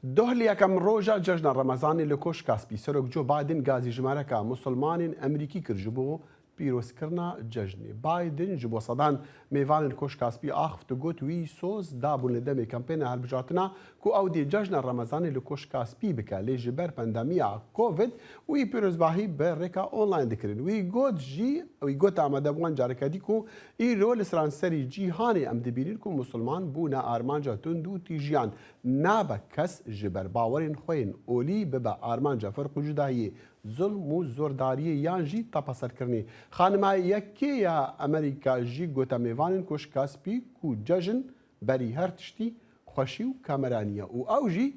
Doh li yekem roja cejna Remezanê li Koşka Spî Serok Joe Biden gazî jimareka Musulmanên Amerîkî kir ji bo pîrozkirina cejnê. Biden ji bo sedan mêvanên Koşka Spî axift û got wî soz dabûn li demê kampêna hilbijartina ku ew dê cejna Remezanê li Koşka Spî bike lê ji ber pandemiya Covid wî pîrozbahî bi rêka online dikirin. Wî got jî wî got amadebûan careke dî ku îro li seranserî cîhanê em dibînin ku Musulman bûne armanca tund û tîjiyan. Nabe kes ji ber bawerên xwe yên olî bibe armanca ferq û cudahiyê, zulm û zordariyê yan jî tepeserkirinê. Xanima yekê ya Amerîka jî gote mêvanên Koşka Spî ku cejn berî her tiştî xweşî û kameranî ye û ew jî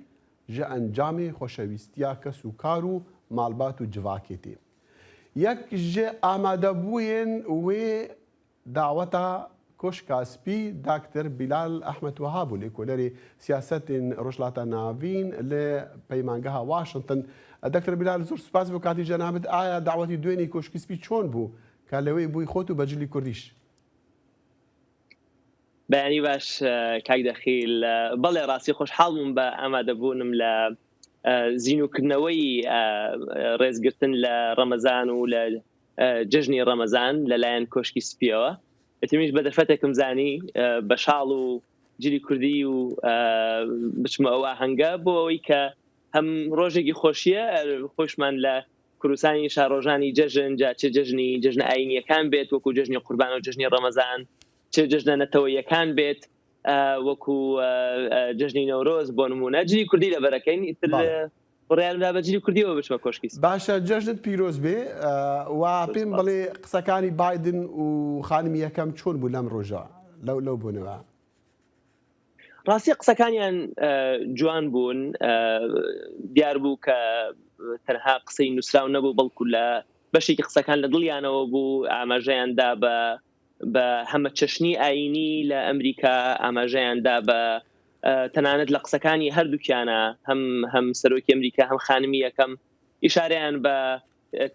ji encamê xweşewîstiya kes û kar û malbat û civakê tê. Yek ji amadebûyên wê Daweta Koşka Spî Dakter Bîlal Ehmed wiha bû lêkolerê siyasetên Rojhilata Navîn li Peymangeha Washington. Dakter Bîlal zor spas bo katî cenabit aya dawetî duênî Koşkî Spî çon bû ka lewê bûy xot û becilî Kurdîş? بەیانی باش کاک دەخیل بەڵێ ڕاستی خۆشحاڵ بووم بە ئامادەبوونم لە زینوکردنەوەی ڕێزگرتن لە ڕەمەزان و لە جەژنی ڕەمەزان لەلایەن کۆشکی سپیەوە ئەتمیش بە دەرفەتێکم زانی بە شاڵ و جلی کوردی و بچمە ئەو ئاهەنگە بۆ ئەوەی کە هەم ڕۆژێکی خۆشیە خۆشمان لە کوردستانی شارۆژانی جەژن جا چ جەژنی جەژنە ئاینیەکان بێت وەکو جەژنی قوربان و جەژنی ڕەمەزان چ جەژنە نەتەوەیەکان بێت وەکو جەژنی نەورۆز بۆ نمونە جلی کوردی لەبەرەکەین ئیتر بڕیارم دا بە جلی کوردیەوە بچمە کۆشکی سپی. باشە جەژنت پیرۆز بێ و پێم بڵێ قسەکانی بایدن و خانمی یەکەم چۆن بوو لەم ڕۆژە لەو لەو بۆنەوە؟ ڕاستی قسەکانیان جوان بوون دیار بوو کە تەنها قسەی نووسراو نەبوو بەڵکو لە بەشێکی قسەکان لە دڵیانەوە بوو ئاماژەیان دا بە بە هەمەچەشنی ئایینی لە ئەمریکا ئاماژەیان دا بە تەنانەت لە قسەکانی هەردووکیانە هەم هەم سەرۆکی ئەمریکا هەم خانمی یەکەم ئیشارەیان بە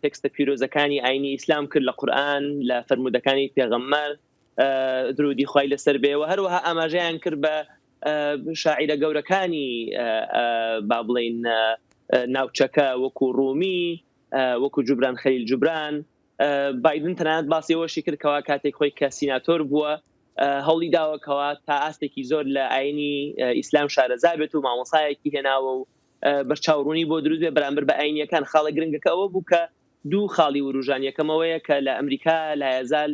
تێکستە پیرۆزەکانی ئاینی ئیسلام کرد لە قورئان لە فەرموودەکانی پێغەمبەر درودی خوای لەسەر بێ و هەروەها ئاماژەیان کرد بە شاعیرە گەورەکانی با بڵین ناوچەکە وەکو ڕومی وەکو جوبران خەلیل جوبران بایدن تەنانەت باسی ئەوەشی کرد کەوا کاتێک خۆی کە سیناتۆر بووە هەوڵی داوە کەوا تا ئاستێکی زۆر لە ئاینی ئیسلام شارەزا بێت و مامۆسایەکی هێناوە و بەرچاوڕوونی بۆ دروست بێ بەرامبەر بە ئاینیەکان خاڵە گرنگەکە ئەوە بوو کە دوو خاڵی وروژان یەکەمەوەیە کە لە ئەمریکا لایەزال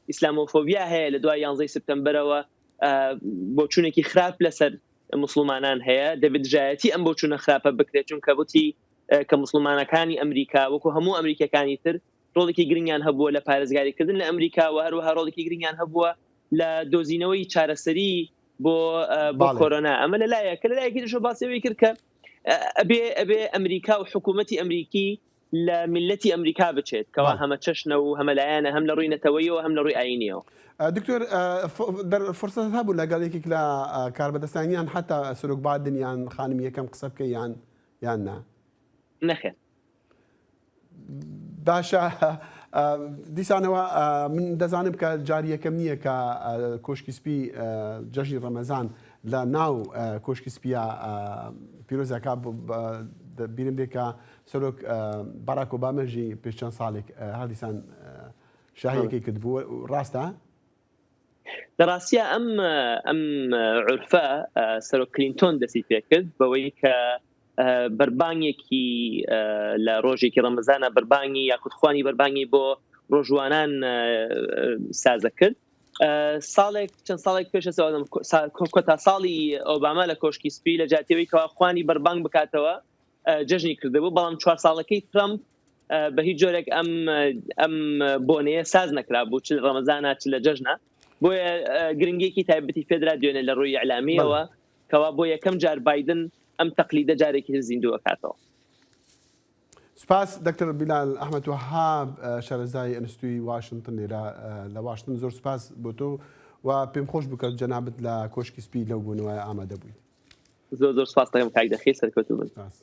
ئیسلامۆفۆبیا هەیە لە دوای یانزەی سپتەمبەرەوە بۆچوونێکی خراپ لەسەر مسلمانان هەیە دەبێت دژایەتی ئەم بۆچوونە خراپە بکرێت چونکە وتی کە موسڵمانەکانی ئەمریکا وەکو هەموو ئەمریکیەکانی تر ڕۆڵێکی گرنگیان هەبووە لە پارێزگاریکردن لە ئەمریکا و هەروەها ڕۆڵێکی گرنگیان هەبووە لە دۆزینەوەی چارەسەری بۆ بۆ کۆرۆنا ئەمە لەلایە کە لەلایەکی دیشەوە باسی ئەوەی کرد کە ئەبێ ئەبێ ئەمریکا و حکوومەتی ئەمریکی لە میلەتی ئەمریکا بچێت کەوا هەمە چەشنە و هەمەلایەنە هەم لە ڕووی نەتەوەیەوە هەم لە ڕووی ئاینیەوە. دکتۆر فرسەت هەبوو لەگەڵ یەکێک لە کاربەدەستان یان حتا سەرۆک بادن یان خانمی یەکەم قسە بکەی یان یان نا؟ نەخێر. باشە دیسانەوە من دەزانم کە جاری یەکەم نییە کە کۆشکی سپی جەژنی ڕەمەزان لە ناو کۆشکی سپیە پیرۆزەکە بیرم دێ کە سەرۆک باراک ئۆباما ژی پێش چەند ساڵێک هەردیسان شاهیەکەی کردبوو ڕاستە؟ لە ڕاستیا ئەم ئەم عورفە سەرۆک کلینتۆن دەستی پێکرد بەوەی کە بەربانگێکی لە ڕۆژێکی ڕەمەزانە بەربانگی یاخود خوانی بەربانگی بۆ ڕۆژوانان سازە کرد ساڵێک چەند ساڵێک پێش کۆتا ساڵی ئۆباما لە کۆشکی سپی لە جاتیەوەی کەوا خوانی بەربانگ بکاتەوە جەژنی کردبوو بەڵام چوار ساڵەکەی ترەمپ بە هیچ جۆرێک ئەم ئەم بۆنەیە ساز نەکرا بوو چ ڕەمەزانە چ لە جەژنە بۆیە گرنگێکی تایبەتی پێدرا دوێنێ لە ڕووی ئەلامیەوە کەوا بۆ یەکەم جار بایدن ئەم تەقلیدە جارێکی تر زیندوو ئەکاتەوە. سپاس دکتۆر بیلال ئەحمەد وەهاب شارەزای ئەنستوی واشنتن لێرە لە واشنتن زۆر سپاس بۆ تۆ و پێم خۆش بوو کە جەنابت لە کۆشکی سپی لەو بۆنەوە ئامادە بوویت. زۆر زۆر سپاس دەکەم کاک دەخیل سەرکەوتوو بن. سپاس.